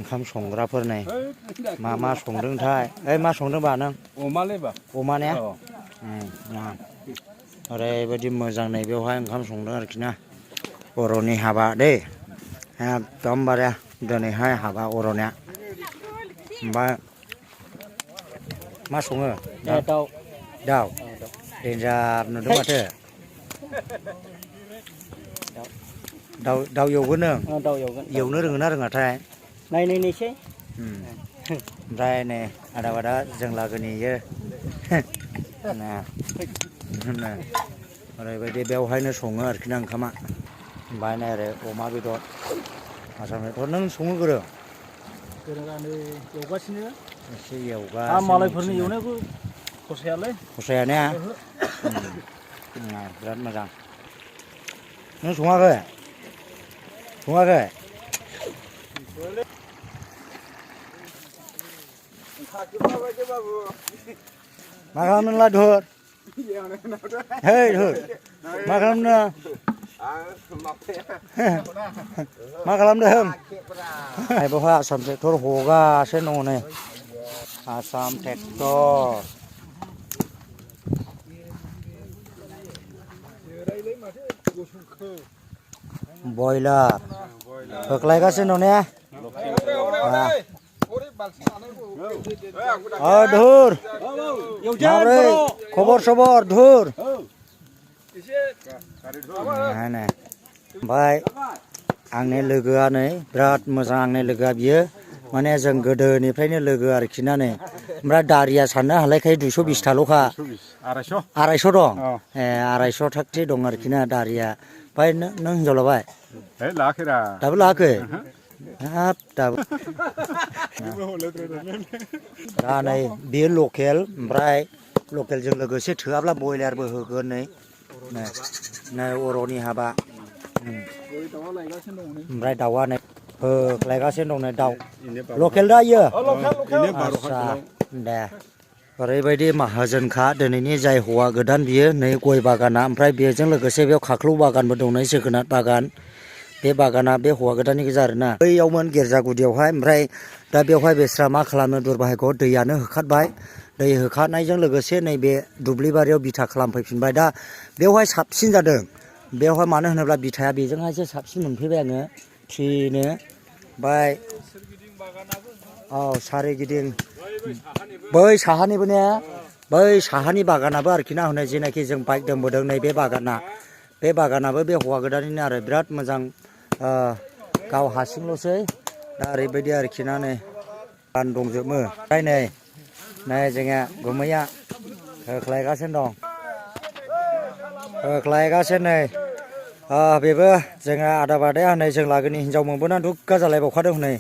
คำส่งรับเพิ่นในมาส่งเรื่องท้ายมาส่งเรื่องบาทนึงโอมาเลยบ่โอมาเนี่ยงามอะไรบ่ดีมื้อจังในเबेवहायคำส่งเรื่องआरोखिนะअर'नि हाबा दै एकदमबारे दिनैहाय हाबा अर'निया ओमफ्राय मा सङो दाउ देन्जार नुदों माथो दाउ एवगोन नों एवनो रोङो ना रोङाथाय नायनोसै ओमफ्राय नै आदा जों लागोनि इयो ओरैबायदि बेवहायनो सङो आरोखि ना ओंखामा ओमफ्राय नै आरो अमा बेदर आसामनिथ' नों सङो गोरोङानो एवगासिनो एसे एवगासिनो मालायफोरनि एवनायखौ फसायाने बिराद मोजां नों सङाखै मा खालामदों ला धुर मा खालामदों मा खालामदों आइ बावहा आसाम ट्रेक्टर हगासिनो दङ नै आसाम ट्रेक्टर बयलार होख्लायगासिनो दं ने धुर माब्रै खबर सबर धुर ओमफ्राय आंनि लोगोआ नै बिराद मोजां आंनि लोगोआ बियो माने जों गोदोनिफ्रायनो लोगो आरोखि ना नै ओमफ्राय दारिया साननो हालायखाय 220थाल'खा 250 दं ए 250 थाखथि दं आरोखि ना दारिया ओमफ्राय नों हिनजाव लाबाय लायाखैरा दाबो लायाखै हाब दाबो दा नै बेयो लकेल ओमफ्राय लकेलजों लोगोसे थोआब्ला बयलारबो होगोन नै अर'नि हाबा ओमफ्राय दाउआ नै होख्लायगासिनो दं नै दाउ लकेल दा इयो आस्सा दे ओरैबायदि माहाजोनखा दिनैनि जाय हौवा गोदान बियो नै गय बागाना ओमफ्राय बेजों लोगोसे बेयाव खाख्लौ बागानबो दं नै जोगोनार बागान बे बागाना बे हौवा गोदाननि गोजा आरोना बैयावमोन गिर्जा गुदियावहाय ओमफ्राय दा बेवहाय बेस्रा मा खालामनो दुरबाहायखौ दैयानो होखारबाय दै होखारनायजों लोगोसे नैबे दुब्लिबारियाव बिथा खालामफैफिनबाय दा बेवहाय साबसिन जादों बेवहाय मानो होनोब्ला बिथाया बेजोंहायसो साबसिन मोनफैबाय आङो फ्रिनो ओमफ्राय औ सारिगिदिं बै साहानिबो ने बै साहानि बागानाबो आरोखि ना हनै जेनाखि जों बाइक दोनबोदों नैबे बागाना बे बागानाबो बे हौवा गोदाननिनो आरो बिराद मोजां गाव हारसिंल'सै दा ओरैबायदि आरोखि ना नै बान दंजोबो ओमफ्राय नै जोंहा गुमैया होख्लायगासिनो दं होख्लायगासिनो नै बेबो जोंहा आदा बादाया हनै जों लागोनि हिनजाव मोनबोना दुग्गा जालायबावखादों हनै